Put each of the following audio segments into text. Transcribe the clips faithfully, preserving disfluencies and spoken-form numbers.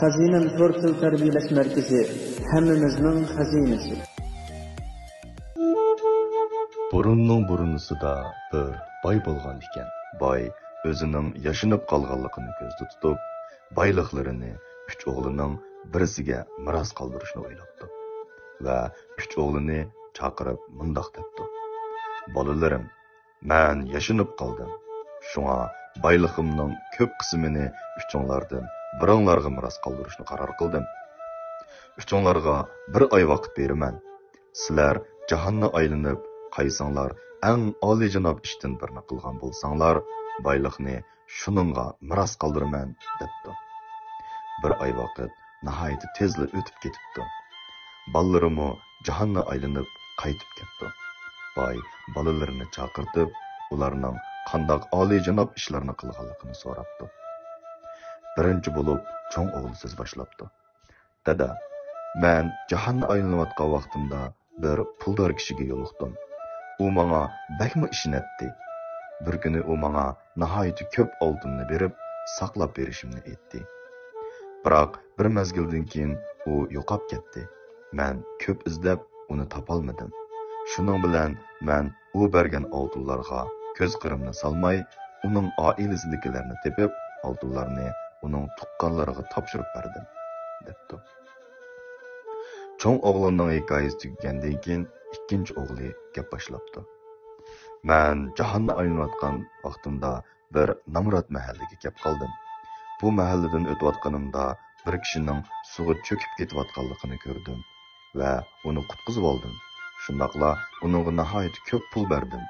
خەزىنەم تور تىل تەربىيەلەش مەركىزى، ھەممىمىزنىڭ خەزىنىسى. بۇرۇننىڭ بۇرۇنىسىدا بىر باي بولغان ئىكەن. باي ئۆزىنىڭ ياشىنىپ قالغانلىقىنى كۆزدە تۇتۇپ، بايلىقلىرىنى ئۈچ ئوغلىنىڭ بىرسىگە مىراس قالدۇرۇشنى ئويلاپتۇ ۋە ئۈچ ئوغلىنى چاقىرىپ مۇنداق دەپتۇ: «بالىلىرىم، مەن ياشىنىپ قالدىم. شۇڭا بايلىقىمنىڭ كۆپ قىسمىنى ئۈچۈڭلاردىن بىرىڭلارغا مىراس قالدۇرۇشنى قارار قىلدىم. ئۈچۈڭلارغا بىر ئاي ۋاقىت بېرىمەن. سىلەر جاھاننى ئايلىنىپ، قايسىڭلار ئەڭ ئالىيجاناب ئىشتىن بىرنى قىلغان بولساڭلار، بايلىقنى شۇنىڭغا مىراس قالدۇرىمەن» دەپتۇ. بىر ئاي ۋاقىت ناھايىتى تېزلا ئۆتۈپ كېتىپتۇ. بالىلىرىمۇ جاھاننى ئايلىنىپ قايتىپ كەپتۇ. باي بالىلىرىنى چاقىرتىپ، ئۇلارنىڭ قانداق ئالىيجاناب ئىشلارنى قىلغانلىقىنى سوراپتۇ. بىرىنچى بولۇپ چوڭ ئوغلى سۆز باشلاپتۇ. «دادا، مەن جاھاننى ئايلىنىۋاتقان ۋاقتىمدا بىر پۇلدار كىشىگە يولۇقتۇم. ئۇ ماڭا بەكمۇ ئىشىنەتتى. بىر كۈنى ئۇ ماڭا ناھايىتى كۆپ ئالتۇننى بېرىپ، ساقلاپ بېرىشىمنى ئېيتتى. بىراق بىر مەزگىلدىن كېيىن ئۇ يوقاپ كەتتى. مەن كۆپ ئىزدەپ ئۇنى تاپالمىدىم. شۇنىڭ بىلەن مەن ئۇ بەرگەن ئالتۇنلارغا كۆز قىرىمنى سالماي، ئۇنىڭ ئائىلىسىدىكىلەرنى تېپىپ، ئالتۇنلارنى ئۇنىڭ تۇغقانلىرىغا تاپشۇرۇپ بەردىم» دەپتۇ. چوڭ ئوغلىنىڭ ھېكايىسى تۈگىگەندىن كېيىن، ئىككىنچى ئوغلى گەپ باشلاپتۇ. «مەن جاھاننى ئايلىنىۋاتقان ۋاقتىمدا بىر نامرات مەھەللىگە كەپ قالدىم. بۇ مەھەللىدىن ئۆتۈۋاتقىنىمدا بىر كىشىنىڭ سۇغا چۆكۈپ كېتىۋاتقانلىقىنى كۆردۈم ۋە ئۇنى قۇتقۇزۇۋالدىم. شۇنداقلا ئۇنىڭغا ناھايىتى كۆپ پۇل بەردىم.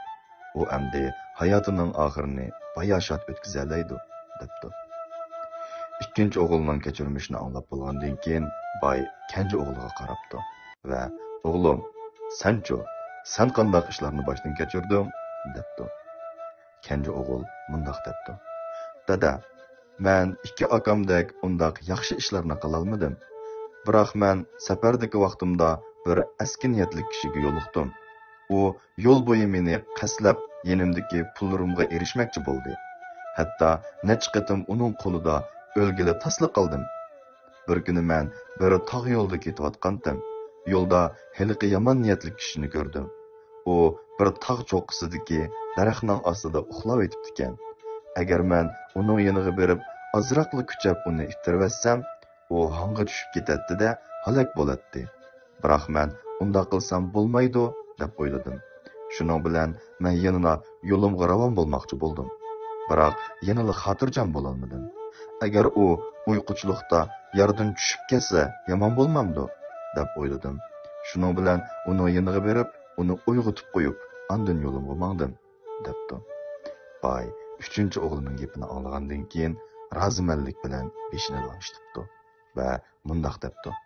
ئۇ ئەمدى ھاياتىنىڭ ئاخىرىنى باياشات ئۆتكۈزەلەيدۇ» دەپتۇ. ئىككىنچى ئوغلىنىڭ كەچۈرمىشىنى ئاڭلاپ بولغاندىن كېيىن، باي كەنجى ئوغلىغا قاراپتۇ ۋە: «ئوغلۇم، سەنچۇ، سەن قانداق ئىشلارنى باشتىن كەچۈردۈڭ؟» دەپتۇ. كەنجى ئوغۇل مۇنداق دەپتۇ: «دادا، مەن ئىككى ئاكامدەك ئۇنداق ياخشى ئىشلارنى قىلالمىدىم. بىراق مەن سەپەردىكى ۋاقتىمدا بىر ئەسكى نىيەتلىك كىشىگە يولۇقتۇم. ئۇ يول بويى مېنى قەستلەپ، يېنىمدىكى پۇللىرىمغا ئېرىشمەكچى بولدى. ھەتتا نەچچە قېتىم ئۇنىڭ قولىدا ئۆلگىلى تاسلا قالدىم. بىر كۈنى مەن بىر تاغ يولىدا كېتىۋاتقانتىم. يولدا ھېلىقى يامان نىيەتلىك كىشىنى كۆردۈم. ئۇ بىر تاغ چوققىسىدىكى دەرەخنىڭ ئاستىدا ئۇخلاۋېتىپتىكەن. ئەگەر مەن ئۇنىڭ يېنىغا بېرىپ، ئازراقلا كۈچەپ ئۇنى ئىتتىرىۋەتسەم، ئۇ ھاڭغا چۈشۈپ كېتەتتى-دە، ھالاك بولاتتى. بىراق مەن ئۇنداق قىلسام بولمايدۇ، دەپ ئويلىدىم. شۇنىڭ بىلەن مەن يەنىلا يولۇمغا راۋان بولماقچى بولدۇم. بىراق يەنىلا خاتىرجەم بولالمىدىم. ئەگەر ئۇ ئۇيقۇچىلىقتا ياردىن چۈشۈپ كەتسە يامان بولمامدۇ؟» دەپ ئويلىدىم. شۇنىڭ بىلەن ئۇنىڭ يېنىغا بېرىپ، ئۇنى ئويغىتىپ قويۇپ، ئاندىن يولۇمغا ماڭدىم، دەپتۇ. باي ئۈچىنچى ئوغلىنىڭ گېپىنى ئاڭلىغاندىن كېيىن، رازىمەنلىك بىلەن بېشىنى لىڭشىتىپتۇ ۋە مۇنداق دەپتۇ: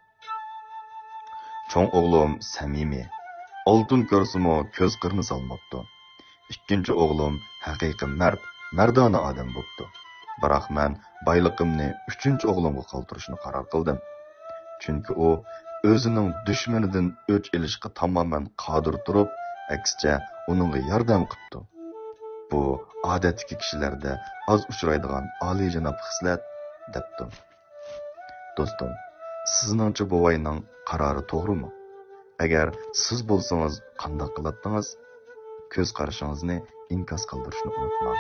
«چوڭ ئوغلۇم سەمىمىي، ئالتۇن كۆرسىمۇ كۆز قىرىنى سالماپتۇ. ئىككىنچى ئوغلۇم ھەقىقىي مەرد، مەردانە ئادەم بوپتۇ. بىراق مەن بايلىقىمنى ئۈچىنچى ئوغلۇمغا قالدۇرۇشنى قارار قىلدىم. چۈنكى ئۇ ئۆزىنىڭ دۈشمىنىدىن ئۆچ ئېلىشقا تامامەن قادىر تۇرۇپ، ئەكسىچە ئۇنىڭغا ياردەم قىپتۇ. بۇ ئادەتتىكى كىشىلەردە ئاز ئۇچرايدىغان ئالىيجاناب خىسلەت» دەپتۇ. دوستۇم، سىزنىڭچە بوۋاينىڭ قارارى توغرىمۇ؟ ئەگەر سىز بولسىڭىز قانداق قىلاتتىڭىز؟ كۆز قارىشىڭىزنى ئىنكاس قالدۇرۇشنى ئۇنتۇماڭ.